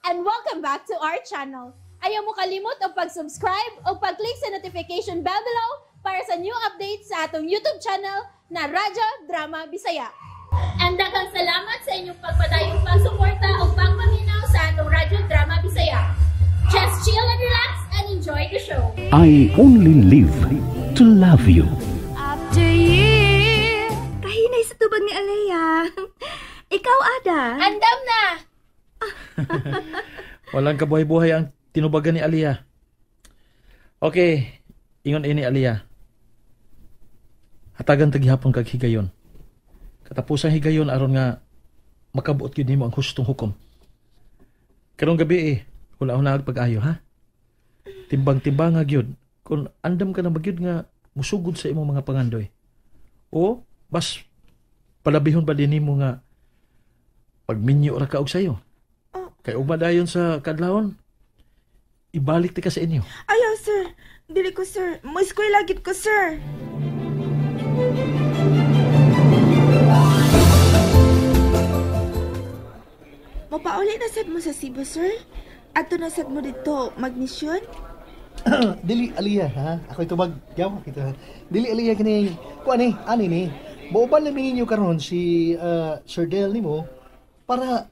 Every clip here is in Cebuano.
And welcome back to our channel. Ayaw mo kalimot og pag-subscribe o pag-click sa notification bell below para sa new updates sa atong YouTube channel na Radyo Drama Bisaya. And daghang salamat sa inyong pagpadayong pagsuporta o pagpaminaw sa atong Radyo Drama Bisaya. Just chill and relax and enjoy the show. I only live to love you. After years. Kahinay sa tubag ni Alea. Ikaw, Ada. Andam na! Walang kabuhay-buhay ang tinubagan ni Aliyah. Okay, ingon ini Aliyah. Hatagan tagihapon kag higayon. Katapusang higayon aron nga makabuot gyud nimo ang hustong hukom. Karong gabi eh, huna-huna ag pag-ayo ha. Timbang-timbang nga gyud kung andam ka na magyud nga musugod sa imong mga pangandoy. O bas palabihon ba din nimo nga pagminyo ra ka og sayo. Kay ugma dayon sa kadlawon, ibalik ti ka sa inyo. Ayaw, sir. Dili ko, sir. Mo-eskwela gid ko, sir. Mapauli na sad mo sa Cebu, sir. Ato na sad mo dito magmisyon. Dili Aliyah ha. Ako tubag yaw kita. Dili Aliyah kini kuan ni ani ni. Mauban lang ninyo karon si Sir Del nimo para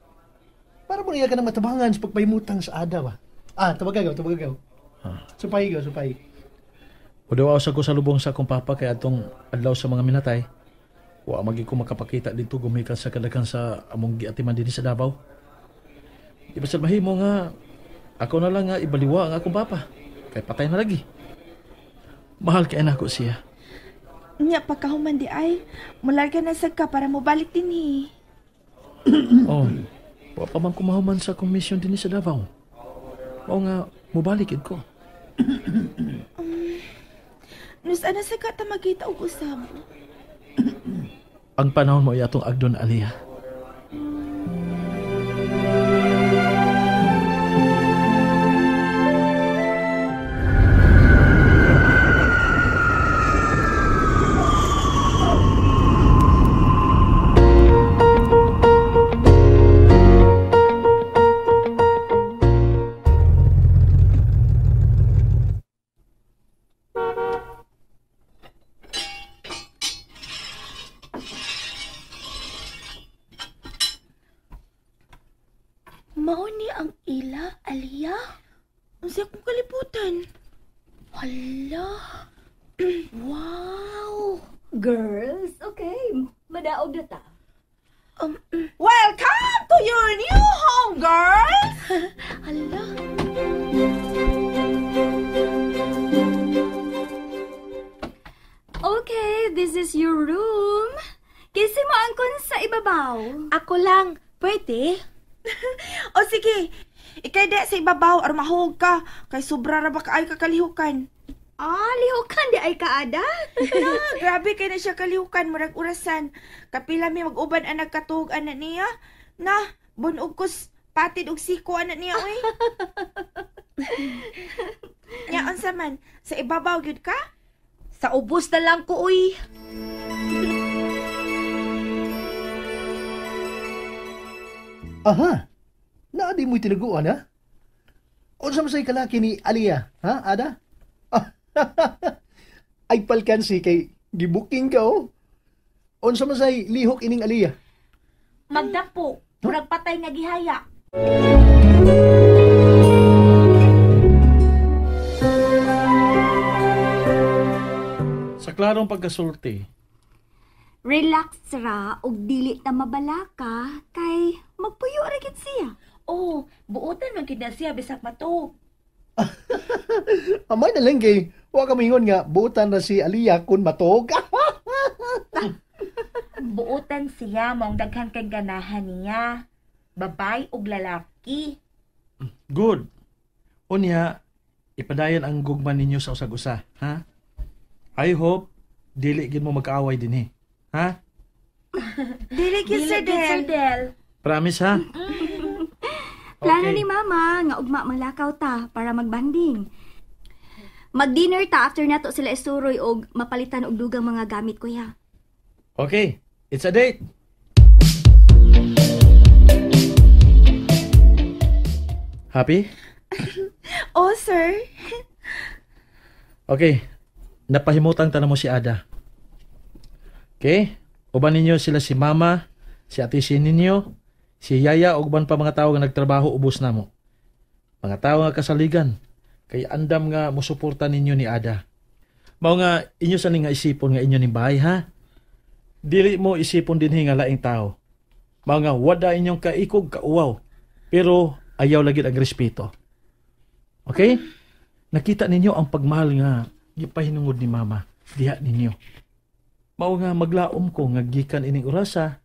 mo niya ka nang matabangan sa pagpahimutang sa ada ba. Ah, tubagaw, tubagaw. Supay gaw, supay. Udaw sa ko sa lubong sa akong papa kay atong adlaw sa mga minatay. Wa magi ko makapakita dito gumikan sa kadaghan sa among giatiman dinhi sa Davao. Di ba sa mahimo nga ako na lang nga ibaliwa ang akong papa. Kay patay na lagi. Mahal kay nako siya. Nya pagkahuman di ay, mularga na sad ka para mobalik dinhi. Oh. Wa pa man kumahuman sa akong mission dinhi sa Davao. Mao nga mobalik gid ko. Nus ana sa ka ta magkita og usab. Ang panahon mo ay atong agdon, Aliyah. Mao ni ang ila, Aliyah? Unsa akong kalibutan? Hala. Wow. Girls, okay. Madaog na ta. Welcome to your new home, girls! Hala. Okay, this is your room. Kisi mo angkon sa ibabaw. Ako lang. Pwede? O sige, ikay di sa ibabaw or mahog ka. Kay sobra ra ba ka ay kakalihukan. Ah, lihukan di ay kaada. Na, grabe kay na siya kalihukan, murag orasan. Kapila mi mag-uban ang nagkatuog anak niya. Na, bunog kus patid og siko anak niya oy. Nya unsa man, sa ibabaw gyud ka? Sa ubos na lang ko oy. Aha. Naa di mo'y tinaguan ha? Unsa man say kalaki ni Aliyah, ha, Ada? Ay palkansi kay gibuking ka oh. Unsa man say lihok ining Aliyah? Magdapo, murag patay nga gihaya. Sa klarong pagkasulti, relax ra og dili ta mabalaka kay magpuyo ra gid siya. Oh, buotan man gid na siya bisag matuog. Amay na lang kay wa ka moingon nga buotan ra si Aliyah kun matuog. Buotan siya maong daghan kay ganahan niya. Babay og lalaki. Good. Unya, ipadayon ang gugma ninyo sa usag-usa, ha? I hope dili gid mo magkaaway dinhi. Ha? Dili gid, Sir Sir Del. Del. Promise ha? Plano Okay. ni Mama nga ugma manglakaw ta para magbanding. Mag-dinner ta after nato sila isuroy og mapalitan og dugang mga gamit, kuya. Okay, it's a date. Happy? Oh, sir. Okay. Napahimutang tanong mo si Ada. Okay? Uban ninyo sila si Mama, si Ate si ninyo, si Yaya, ug uban pa mga tao nga nagtrabaho ubos namo. Mga tao nga kasaligan, kay andam nga musuporta ninyo ni Ada. Mao nga inyo sa nga isipon nga inyo ning bahay, ha? Dili mo isipon dinhi nga laing tao. Mao nga wada inyong kaikog kauwaw, pero ayaw lagi ang respeto. Okay? Nakita ninyo ang pagmahal nga gipahinungod ni Mama diha ninyo. Mao nga maglaom ko nga gikan ining orasa,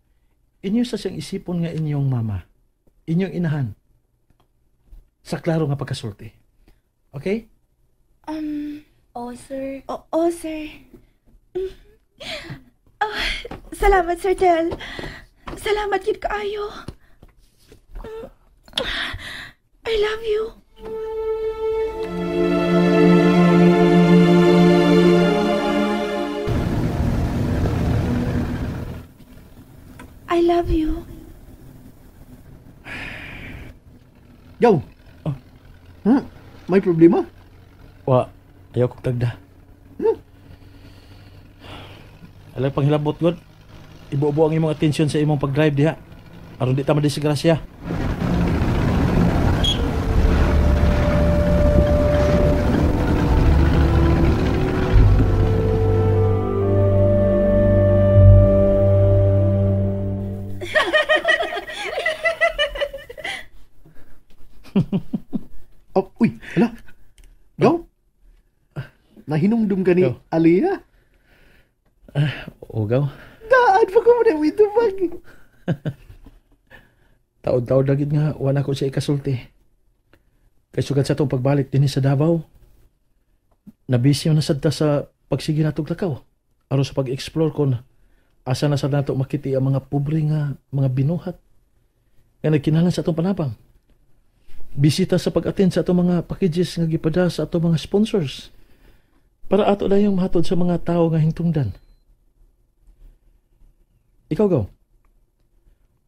inyo sa siyang isipon nga inyong mama, inyong inahan. Sa klaro nga pagkasulti. Okay? Oh, sir. Oo, sir. Oh, salamat, Sir Del. Salamat gid kaayo. I love you. I love you. Yo. Oh. May problema? Wa, ayaw kong tagda. Alam panghilabot god. Ibuo-buo ang imong atensyon sa imong pag-drive diha. Aron di ta madisgrasya. Oh, uy, hala. Go. Nahinumdum ka ni Go. Aliyah? O, gaw. Daan pa ko mo na itubag. Taod-taod lagi nga, wala ko siya ikasulti. Kay sugad sa itong pagbalik din sa Davao, nabisyo na sad ta sa pagsige natong lakaw. Aron sa pag-explore kon asa na sad nato makiti ang mga pobre nga mga binuhat nga nagkinahanglan sa atong panabang. Bisita sa pag-attend sa atong mga packages nga gipada sa atong mga sponsors para ato dayong mahatod sa mga tawo nga hingtungdan. Ikaw, gaw.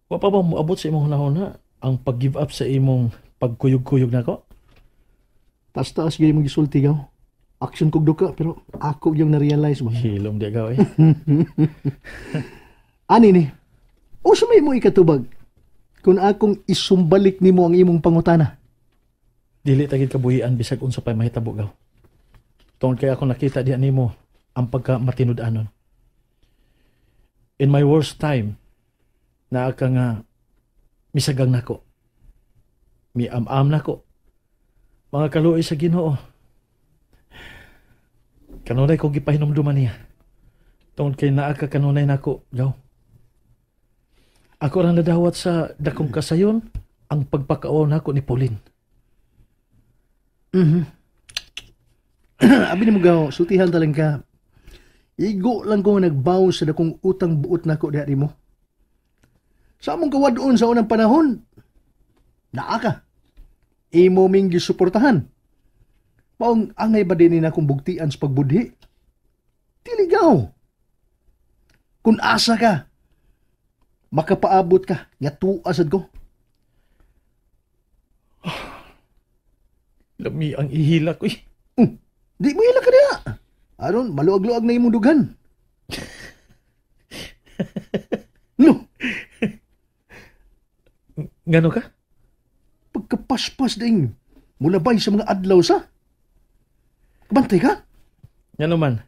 Wa pa ba moabot sa imong hunahuna ang pag-give up sa imong pagkuyog-kuyog nako? Taas-taas gyud imong gisulti, gaw. Action kog duka pero ako yung na-realize ba. Hilom di gaw eh. Ani ni. Usa may mo ikatubag kung akong isumbalik nimo ang imong pangutana. Dili ta gid kabuhian bisag unsa pay mahitabo, gaw. Tungod kay ako nakita diha nimo ang pagka matinud-anon. In my worst time, naa ka nga misagang nako. Miam-am nako. Mga kaluoy sa Ginoo. Kanunay ko gipahinumduman niya. Tungod kay naa ka kanunay nako, gaw. Ako rang nadawat sa dakong kasayon ang pagpakauaw nako ni Pauline. Abi nimo, gaw, sultihan ta lang ka. Igo lang ko nga nagbaw sa dakong utang buot nako diha nimo. Sa among kawadon sa unang panahon, naa ka. Imo ming gisuportahan. Maong angay ba din akong bugtian sa pagbudhi? Dili, gaw. Kung asa ka, makapaabot ka, nga tuwa sad ko. Lami ang ihila ko eh. Di mo hila ka diha. Aron, maluag-luag na imong dugan. No, Ngano ka? Pagkapaspas ding, mulabay sa mga adlaw sa. Kabantay ka? Ngano man?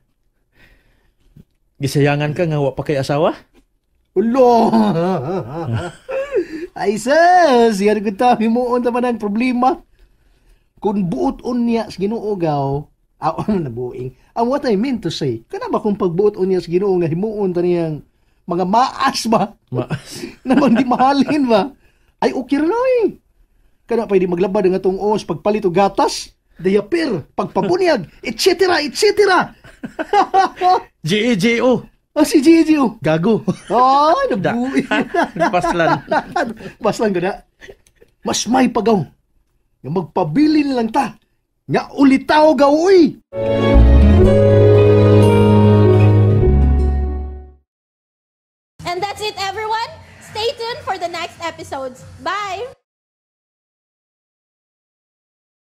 Gisayangan ka nga wa pa kay asawa? Ulo! Ay sis, yan ko ta, himuon ta man ang problema. Kung buot unya sa Ginoo, gaw, ano na buing. Ang what I mean to say, kana ba kung pagbuot unya sa Ginoo nga himuon ta niyang mga maas ba? Maas. Namang di mahalin ba? Ay okay ra eh. Kana pa di maglabad ang atong os pagpalit og gatas, diaper, pagpabunyag, etc. etc. G-E-G-O. Ah, si Gigi oh. Gago. Ah, nabuhi. Paslan. Paslan ka na. Mas may pagaw. Nga magpabilin lang ta. Nga ulitaw gaw, uy. And that's it, everyone. Stay tuned for the next episodes. Bye!